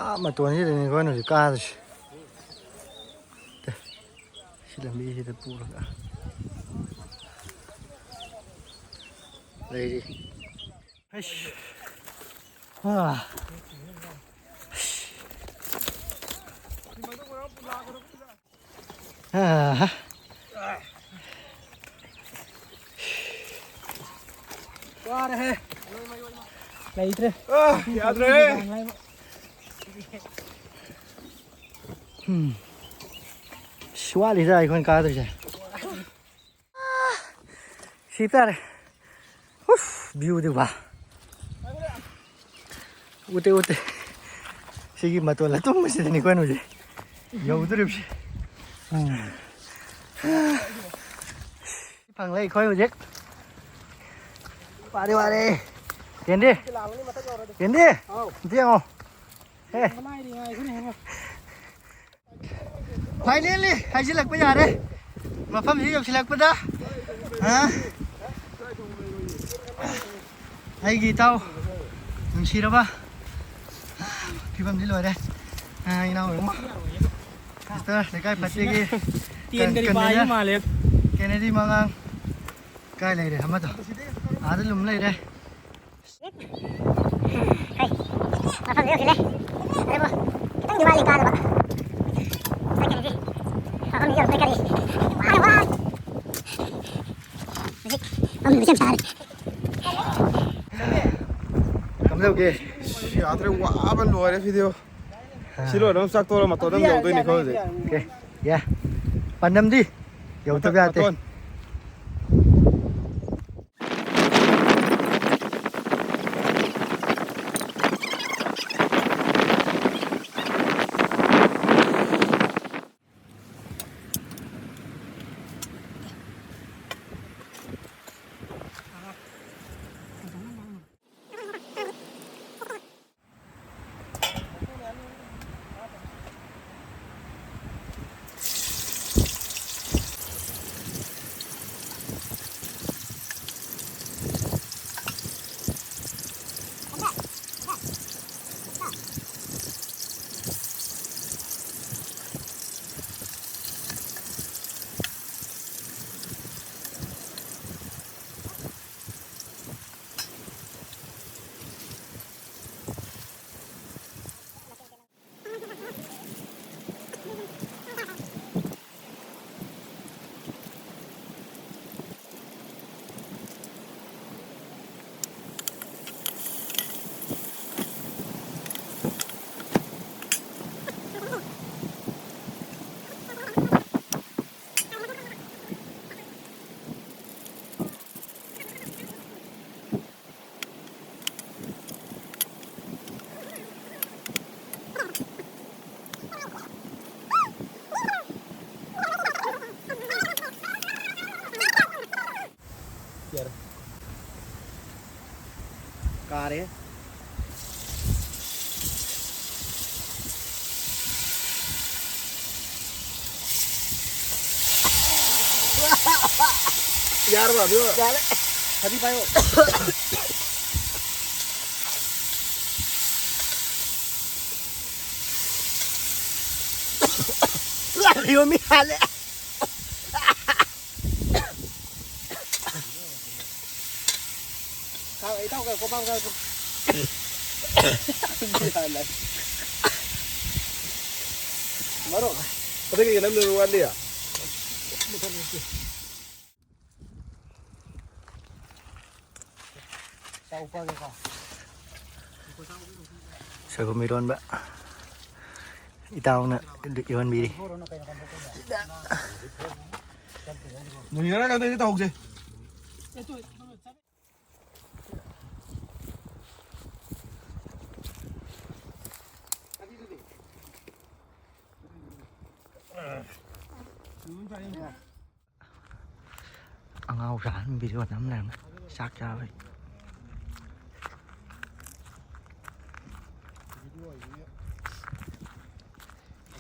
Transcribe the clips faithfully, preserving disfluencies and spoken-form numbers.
ꯑꯥ ꯃꯇꯣꯟꯁꯤꯗꯅꯤ ꯑꯩꯈꯣꯏꯅ ꯍꯧꯖꯤꯛ ꯀꯥꯗꯣꯏꯁꯦ꯫ ꯁꯤ ꯂꯝꯕꯤꯁꯤꯗ ꯄꯨꯔꯒ ꯂꯩꯔꯤ꯫ ꯑꯩꯁ꯫ ꯑꯥ꯫ ꯑꯥ꯫ ꯋꯥꯔꯦꯍꯦ꯫ ꯂꯩꯇ꯭ꯔꯦ꯫ ꯑꯥ, ꯌꯥꯗ꯭ꯔꯦꯍꯦ꯫ ꯎꯝ꯫ ꯑꯁ, ꯋꯥꯠꯂꯤꯗ ꯑꯩꯈꯣꯏꯅ ꯀꯥꯗꯣꯏꯁꯦ꯫ ꯁꯤ ꯇꯥꯔꯦ꯫ ꯎꯐ, view ꯗꯨ ꯕꯥ꯫ ꯎꯠꯇꯦ, ꯎꯠꯇꯦ꯫ ꯁꯤꯒꯤ ꯃꯇꯣꯜ ꯑꯇꯨꯝꯕꯁꯤꯗꯅꯤ ꯑꯩꯈꯣꯏꯅ ꯍꯧꯖꯤꯛ ꯌꯧꯗꯣꯔꯤꯕꯁꯤ꯫ ꯎꯝ꯫ ꯐꯪꯂꯦ ꯑꯩꯈꯣꯏ ꯍꯧꯖꯤꯛ꯫ ꯋꯥꯔꯦ, ꯋꯥꯔꯦ꯫ ꯀꯦꯟꯗꯤ꯫ ꯀꯦꯟꯗꯤ꯫ ꯑꯝꯇ ꯌꯦꯡꯉꯣ꯫ ꯍꯦ꯫ Finally, ꯍꯥꯏꯖꯤꯜꯂꯛꯄ ꯌꯥꯔꯦ꯫ ꯃꯐꯝꯁꯤ ꯌꯧꯁꯤꯜꯂꯛꯄꯗ꯫ ꯑ? ꯑꯩꯒꯤ ꯏꯇꯥꯎ ꯅꯨꯡꯁꯤꯔꯕ ꯐꯤꯕꯝꯗꯤ ꯂꯣꯏꯔꯦ꯫ ꯑ, ꯏꯅꯥꯎ ꯏꯕꯨꯡꯉꯣ꯫ Mister ꯂꯩꯀꯥꯏ ꯐꯠꯇꯦꯒꯤ ꯇꯦꯟꯒꯗꯤ ꯄꯥꯏꯕ ꯃꯥꯜꯂꯦ꯫ Kennedy ꯃꯉꯥꯡ ꯀꯥꯏ ꯂꯩꯔꯦ ꯑꯃꯗꯣ? ꯑꯥꯗ ꯂꯨꯝ ꯂꯩꯔꯦ꯫ ꯍꯩ, ꯃꯐꯝꯗ ꯌꯧꯁꯤꯜꯂꯦ꯫ ꯑꯗꯨꯕꯨ ꯈꯤꯇꯪꯗꯤ ꯋꯥꯠꯂꯤ ꯀꯥꯗꯕ꯫ ꯆꯠꯀꯅꯤꯗꯤ꯫ ꯃꯐꯝꯗ ꯌꯧꯔꯛꯄꯩ ꯀꯔꯤ? ꯋꯥꯔꯦ, ꯋꯥꯔꯦ꯫ ꯍꯧꯖꯤꯛ ꯐꯝꯃꯤꯕꯁꯦ ꯌꯥꯝ ꯁꯥꯔꯦ꯫ ꯀꯝꯗꯧꯒꯦ? ꯌꯥꯗ꯭ꯔꯦ, ꯋꯥꯕ ꯂꯣꯏꯔꯦ ꯁꯤꯗꯤ꯫ ꯁꯤ ꯂꯣꯏꯔꯒ ꯆꯥꯛ ꯇꯣꯛꯑꯒ ꯃꯇꯣꯟꯗ ꯑꯃꯨꯛ ꯌꯧꯗꯣꯏꯅꯤꯀꯣ ꯍꯧꯖꯤꯛ꯫ Okay, yeah. ꯄꯥꯟꯗꯝꯗꯤ ꯌꯧꯗꯕ ꯌꯥꯗꯦ꯫ ꯃꯇꯣꯟ꯫ ꯀꯥꯔꯦ꯫ ꯌꯥꯔꯕ ꯑꯗꯨ? ꯌꯥꯔꯦ꯫ ꯐꯗꯤ ꯄꯥꯏꯌꯣ꯫ ꯌꯣꯝꯃꯤ ꯍꯥꯜꯂꯦ꯫ ꯏꯇꯥꯎ, ꯀꯣꯄꯥꯡ ꯈꯔ ꯃꯔꯣꯛ꯫ ꯑꯗꯒꯤ ꯅꯝꯗꯨꯅ ꯋꯥꯠꯂꯤ꯫ ꯆꯥꯎ ꯄꯥꯒꯦꯀꯣ꯫ ꯁꯣꯏꯕꯨꯝ ꯏꯔꯣꯟꯕ ꯏꯇꯥꯎꯅ ꯏꯔꯣꯟꯕꯤꯔꯤ꯫ ꯅꯨꯃꯤꯠ ꯉꯔꯥꯡ ꯀꯥꯟꯗꯩꯗꯤ ꯇꯧꯍꯧꯁꯦ꯫ ꯑꯉꯥꯎ ꯁꯥ ꯚꯤꯗꯤꯑꯣ ꯅꯝ ꯂꯩꯔꯝꯃꯦ꯫ ꯆꯥꯛ ꯆꯥꯕꯩ꯫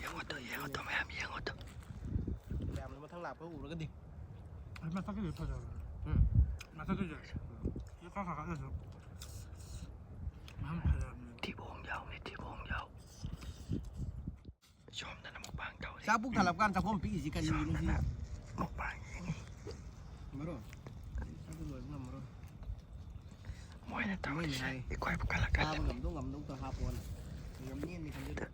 ꯌꯦꯡꯉꯣ ꯇꯨ, ꯌꯦꯡꯉꯣ ꯇꯨ, ꯃꯌꯥꯝ ꯌꯦꯡꯉꯣ ꯇꯨ꯫ ꯃꯌꯥꯝꯅ ꯃꯊꯪ ꯂꯥꯛꯄ ꯎꯔꯒꯗꯤ꯫ ꯑꯩ ꯃꯊꯛꯀꯤꯗꯤ ꯐꯖꯕꯅꯦ꯫ ꯎꯝ꯫ ꯃꯊꯛꯀꯤꯁꯦ꯫ ꯁꯤ ꯈꯔ ꯀꯥꯈꯠꯂꯁꯨ꯫ ꯃꯌꯥꯝ ꯐꯖꯕꯅꯦ꯫ ꯊꯤꯕꯣꯡ ꯌꯥꯎꯅꯤ, ꯊꯤꯕꯣꯡ ꯌꯥꯎ꯫ ꯁꯣꯝꯗꯅ ꯃꯨꯛꯕꯥꯡ ꯇꯧꯔꯤ꯫ ꯆꯥꯛ ꯄꯨꯛ ꯊꯜꯂꯞ ꯀꯥꯟꯗ ꯆꯥꯛꯈꯣꯝ ꯄꯤꯛꯏꯁꯤ ꯀꯔꯤꯒꯤꯅꯣ ꯁꯤꯅꯤ? ꯁꯣꯝꯗꯅ ꯃꯨꯛꯕꯥꯡ ꯌꯦꯡꯉꯤ꯫ ꯃꯔꯣ꯫ ꯆꯥꯛꯇꯨ ꯂꯣꯏꯕ ꯉꯝꯃꯔꯣꯏ꯫ ꯃꯣꯏꯅ ꯇꯧꯔꯤꯁꯦ ꯃꯣꯏꯅ ꯍꯥꯏ꯫ ꯑꯩꯈꯣꯏꯕꯨ ꯀꯜꯂꯛꯀꯅꯤ꯫ ꯆꯥꯕ ꯉꯝꯗꯧ ꯉꯝꯗꯧꯗ ꯍꯥꯞꯄꯣꯅ꯫ ꯉꯝꯅꯦꯅ ꯈꯟꯖꯜꯂꯨ꯫